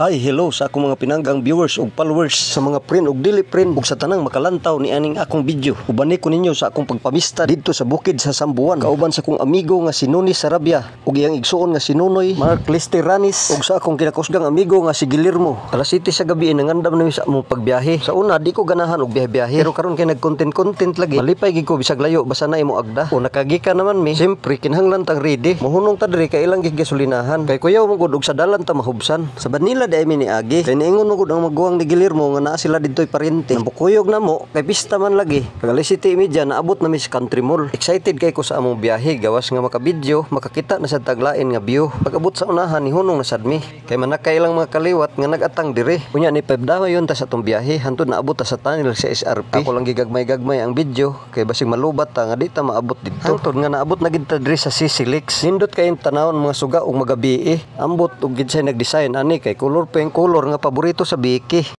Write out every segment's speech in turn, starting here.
Hi, hello sa akong mga pinanggang viewers ug followers, sa mga friend ug dili friend, ug sa tanang makalantaw ni aning akong video. Ubani ko ninyo sa akong pagpamista didto sa bukid sa Sambuan. Kauban sa akong amigo nga si Nuni Sarabia ug iyang igsuon nga si Nunoy Mark Lester Ranis ug sa akong kinakusgang amigo nga si Guillermo. Alas 7 sa gabi nangandam nami sa among pagbiyahe. Sa una di ko ganahan og biyahe-biyahe, pero karon kay nag-content-content lagi. Malipay gid ko bisag layo basta na imo agda. O nakagika naman mi, siyempre kinahanglan tang ready. Mohunong ta diri kay ilang gigasolinahan. Kay kuyaw mo gud og sa dalan ta mahubsan. Sa Banila dai mi niagi. Kay niingon mo gud ang maguwang ni Guillermo nga naa sila didto'y parente. Nabukuyog na mo kay pista man lagi. Pag alas 7:30 naabot na mi sa Country Mall. Excited kay ko sa among biyahe gawas nga makabidyo, makakita na sa taglain nga view. Pag-abot sa unahan nihunong na sad mi. Kay manakay lang mga kaliwat nga nagatang dire. Unya ni pabdayon ta sa atong biyahe hantod naabot ta sa tunnel sa SRP. Ako lang gigagmay-gagmay ang video kay basig malubat ta nga di ta maabot didto. Hantod nga naabot na gid ta diri sa Sisilix. Nindot kayong tanawon mga suga ug magabi. Ambot og gid say nagdesign ani kay color pa yung color nga paborito sa Biki.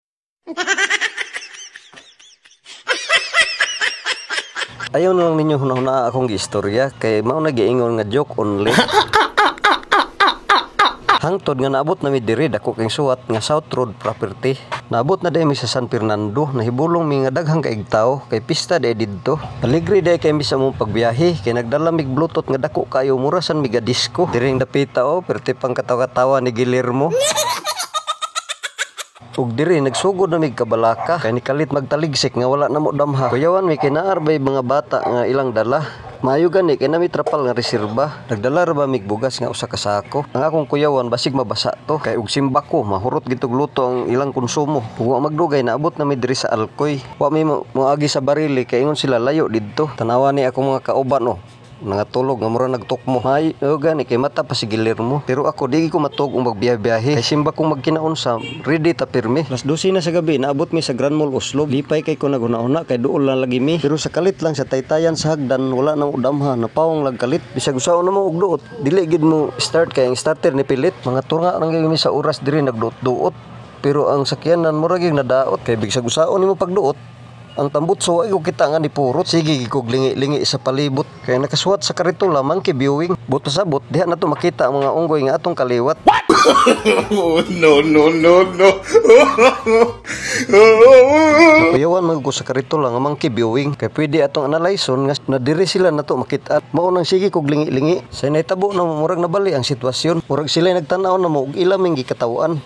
Ayaw na lang ninyo hunahuna akong giistorya kay mao na giingon nga joke only. Hangtod nga naabot na mi diri dako kay suwat nga South Road property. Naabot na dai mi sa San Fernando, nahibulong mi nga daghang kaig tawo kay pista dai didto. Aligre dai kay mi sa among pagbiyahe kay nagdala mig Bluetooth nga dako kayo mura san miga disco. Diring dapita o perti pang katawa-tawa ni Guillermo. Ug diri nagsugod na mig kabalaka kay nikalit magtaligsik nga wala na mo damha. Kuyawan mi kay naarbay mga bata nga ilang dala. Maayo gani kay nami trapal nga reserba. Nagdala ra ba mig bugas nga usa ka sako. Ang akong kuyawan basig mabasa to kay og simbako mahurot gitog luto ang ilang konsumo. Ug wa magdugay naabot na mi diri sa Alcoy. Wa mi moagi sa Barili kay ingon sila layo didto. Tanawa ni akong mga kauban oh. Nangatulog nga mura nagtukmo. Maayo gani kay mata pa si Guillermo. Pero ako di ko matug og magbiyahe-biyahe. Kay simba kong magkinaunsa, ready ta pirmi. Alas 12 na sa gabi naabot mi sa Grand Mall Oslo. Lipay kay ko naghuna-huna kay duol lang lagi mi. Pero sa kalit lang sa taytayan sa hagdan wala na udamha, napawong lang kalit. Bisag usaon na mo og duot, dili gid mo start kay ang starter ni pilit. Mga tunga lang gyud mi sa oras diri nagduot-duot. Pero ang sakyanan mura gyud nadaot kay bisag usaon nimo pagduot. Ang tambutso ay kita nga ni purot. Sige gikog lingi-lingi sa palibot. Kaya nakasuwat sa karitula monkey viewing. Buto sa bot diha na to makita ang mga unggoy nga atong kaliwat. What? Oh, no no no no. Kuyawan man ko sa karitula nga monkey viewing kay pwede atong analyson nga na diri sila nato makita. Mao nang sige kog lingi-lingi. Sa nahitabo na murag nabali ang sitwasyon. Murag sila nagtan-aw na mo og ilaming gikatawan.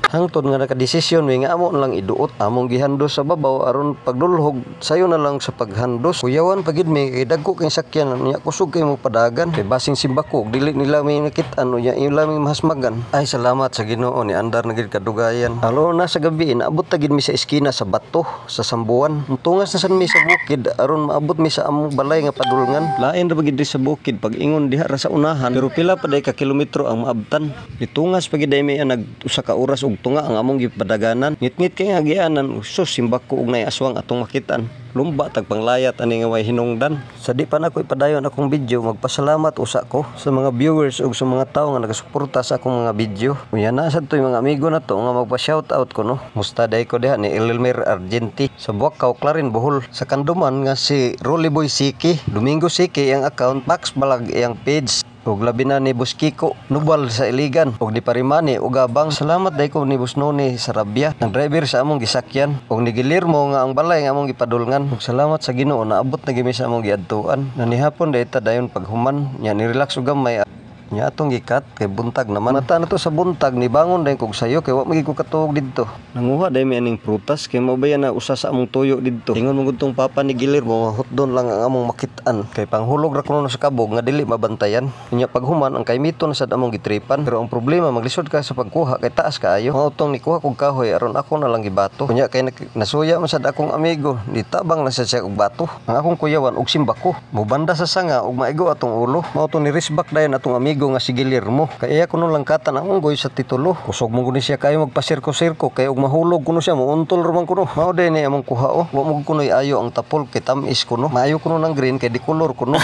Hangtod nga nakadesisyon mi nga amo na lang iduot. Among gihandos sa babaw aron pagdulhog sayo na lang sa paghandos. Kuyawan pagid mi kay dagko kay sakyan niya kusog kay mo padagan. Kay basing simbako dili nila may nakit-an unya ila may mahasmagan. Ay salamat sa Ginoo ni andar na gid kadugayan. Alo na sa gabi naabot ta gid mi sa eskina sa Bato sa Sambuan. Tungas na sad mi sa bukid aron maabot mi sa among balay nga padulngan. Lain ra gid sa bukid pag ingon diha ra sa unahan pero pila pa day ka kilometro ang maabtan. Nitungas pa gid mi ang nag usa ka oras og tunga ang among gipadaganan. Ngitngit kay nga gianan, sus simbako og nay aswang atong makitan. Lumba tag panglayat ani nga way hinungdan. Sa di pa nako ipadayon akong video, magpasalamat usa ko sa mga viewers ug sa mga tawo nga nagasuporta sa akong mga video. Unya na sad toy mga amigo na to nga magpa-shout out ko no. Musta day ko diha ni Elmer Argenti sa Buakaw, Clarin, Bohol. Sa Kanduman nga si Rolly Boy Siki, Domingo Siki ang account, Max Balag iyang page. Ug labi na ni Boss Kiko Nubal sa Iligan ug ni Parimani ug Abang. Salamat day ko ni Boss Noni sa Rabia, ang driver sa among gisakyan, ug ni Guillermo nga ang balay nga among gipadulngan. Ug salamat sa Ginoo naabot na gimi sa among giadtuan. Nanihapon day ta dayon paghuman nya ni relax og gamay nya atong gikat kay buntag naman. Mata na to sa buntag ni bangon day kog sayo kay wa magi ko katuog didto. Nanguha day mi aning prutas kay mao ba na usa sa among tuyo didto. Ingon mo gud tong papa ni Guillermo hotdon lang ang among makit-an kay panghulog ra kuno sa kabog nga dili mabantayan. Unya paghuman ang kaymito na sad among gitripan pero ang problema maglisod ka sa pagkuha kay taas kaayo. Mao tong nikuha kog kahoy aron ako na lang gibato. Unya kay nasuya man sad akong amigo nitabang na sad siya og bato. Ang akong kuyawan og simbako mobanda sa sanga og maigo atong ulo. Mao tong ni risbak dayon atong amigo nga si Guillermo. Kay iya kuno langkatan ang unggoy sa titulo. Kusog mo kuno siya kayo magpasirko-sirko kay og mahulog kuno siya muuntol ra man kuno. Mao day ni among kuha oh. Wa mo kuno ayo ang tapol kay tamis kuno. Maayo kuno ng green kay di color kuno.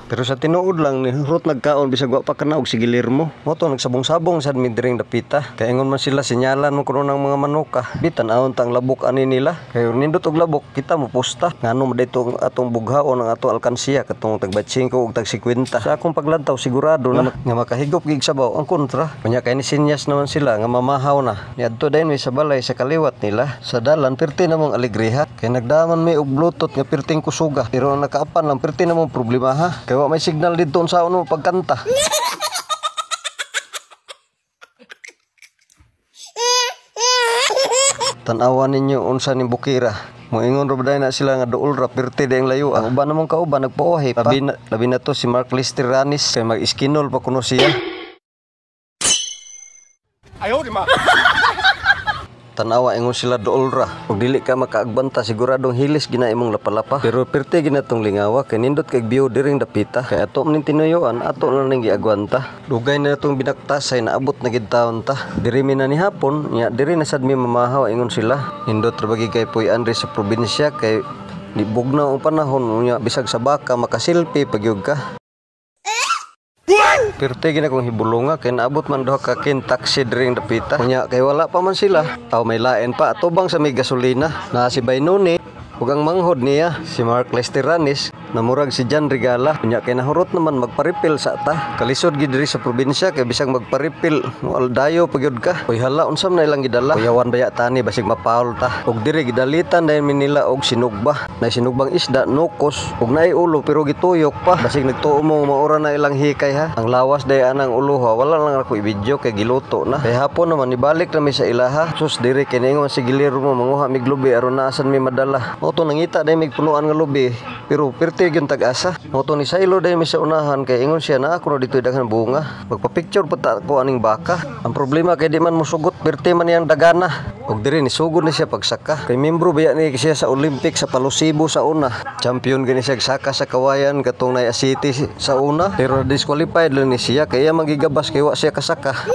Pero sa tinuod lang ni hurot nagkaon bisag wa pa kanaog si Guillermo. Mo to nagsabong-sabong sad mi diring dapita. Kay ingon man sila sinyalan mo kuno ng mga manuka. Bitan awon tang labok ani nila. Kay nindot og labok kita mo posta. Ngano man dito ang atong bughaon ang atong alkansiya katong tag 5 ug tag 50. Sa akong paglantaw sigurado na nga makahigop gig sabaw ang kontra. Unya kay ni sinyas naman sila nga mamahaw na. Niadto dayon mi sa balay sa kaliwat nila. Sa dalan perti namong alegreha. Kay nagdaman mi og Bluetooth nga perting kusuga. Pero ang nakaapan lang perti namong problema ha. Kay wa may signal didto unsaon mo pagkanta. Tan-awan ninyo unsa ning bukira. Moingon ra ba na sila nga duol ra perti dayang layo. Ang uban namong kauban nagpauhay pa. Labi na to si Mark Lester Ranis kay mag-iskinol pa kuno siya. Ayaw di ma. Tanawa ingon sila duol ra. Ug dili ka makaagbanta siguradong hilis gina imong lapalapa. Pero perti gina tong lingawa kay nindot kay view diring dapita. Kay ato man ning tinuyoan ato na ning giagwanta. Dugay na tong binaktasay naabot na gid taon ta. Diri mi na ni hapon nya diri na sad mi mamahaw ingon sila. Nindot ra bagi kay Puy Andre sa probinsya kay di bugnaw ang panahon nya bisag sa baka makaselfie pagyud ka. Pirti gina kong hibulunga kay naabot man duha ka kin taxi diring dapita. Unya kay wala pa man sila. Aw may lain pa atubang sa may gasolina. Na si Baynuni ug ang manghod niya si Mark Lester Ranis namurag si John Regala. Unya kay nahurot naman magparipil sa ta. Kalisod gid diri sa probinsya kay bisag magparipil moaldayo pagyud ka. Uy hala unsa man na ilang gidala. Kuyawan baya tani basig mapaol ta. Ug diri gidalitan dayon mi nila og sinugba. Nay sinugbang isda nukos ug naay ulo pero gituyok pa. Basig nagtuo mo maura na ilang hikay ha. Ang lawas day anang ulo ha. Wala lang ako i-video kay giluto na. Kay hapon naman nibalik na mi sa ilaha. Sus diri kay niingon si Guillermo manguha mig lubi aron naasan mi madala. Mao to nangita day mig punuan nga lubi pero pirti gyud tag-asa. Mao to ni saylo day mi sa unahan kay ingon siya na ako na dito'y daghan bunga. Magpa-picture pa ta ko aning baka. Ang problema kay di man mosugot pirti man niyang dagana. Og diri nisugod ni siya pagsaka. Kay membro baya ni siya sa Olympic sa Palosibo sa una. Champion gani siya saka sa kawayan katong nay City sa una. Pero disqualified lang ni siya kay iya magigabas kay wa siya kasaka.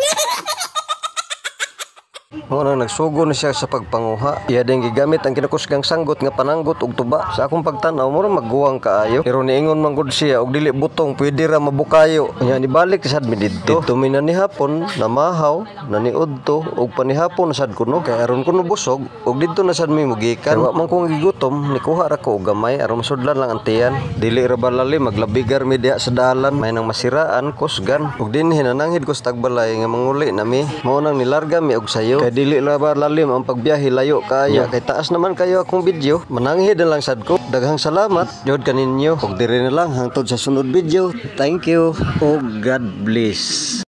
Mao nang nagsugo ni siya sa pagpanguha. Iya din gigamit ang kinakusgang sanggot nga pananggot og tuba. Sa akong pagtan-aw mura magguwang kaayo. Pero niingon man gud siya og dili butong pwede ra mabukayo. Nya nibalik sad mi didto. Didto mi na ni hapon namahaw naniudto og panihapon sad kuno. Kay aron kuno busog og didto na sad mi mugikan. Wa man ko gigutom nikuha ra ko og gamay aron masudlan lang ang tiyan. Dili ra ba lali maglabigar mi diha sa dalan may nang masiraan kusgan. Og dinhi nananghid ko sa tagbalay nga manguli na mi. Mao nang nilarga mi og sayo. Kay dili ra ba lalim ang pagbiyahe layo kaayo. Kay taas naman kayo akong video. Mananghid na lang sad ko. Daghang salamat jud kaninyo. Og diri na lang hangtod sa sunod video. Thank you. Og God bless.